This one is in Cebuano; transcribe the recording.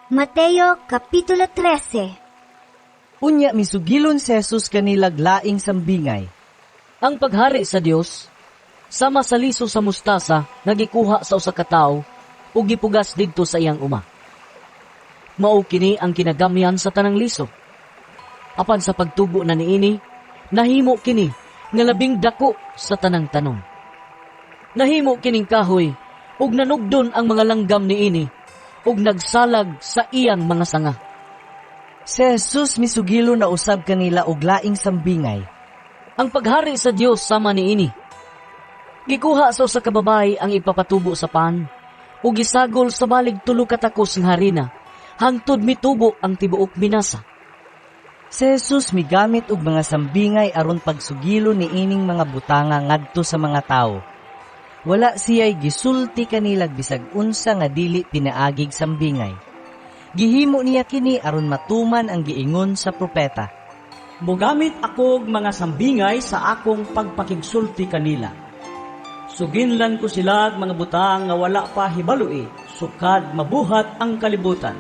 Mateo Kapitulo 13. Unya misugilon si Jesus kanilag laing sambingay. Ang paghari sa Dios sama sa liso sa mustasa nga gikuha sa usa ka tawo ug gipugas didto sa iyang uma. Mao kini ang kinagamyan sa tanang liso. Apan sa pagtubo na niini, nahimo kini nga labing dako sa tanang tanom. Nahimo kining kahoy ug nanugdon ang mga langgam niini ug nagsalag sa iyang mga sanga. Si Jesus misugilon na usab kanila og laing sambingay. Ang paghari sa Dios sama niini. Gikuha sa usa ka babayi ang ipapatubo sa pan ug gisagol sa balig 3 ka takos nga harina hangtod mitubo ang tibuok minasa. Si Jesus migamit og mga sambingay aron pagsugilon niining mga butanga ngadto sa mga tawo. Wala siya'y gisulti kanilag bisag unsa nga dili pinaagig sambingay. Gihimo niya kini aron matuman ang giingon sa propeta. "Mogamit akog mga sambingay sa akong pagpakigsulti kanila. Suginlan ko sila og mga butang nga wala pa hibaloi, sukad mabuhat ang kalibutan."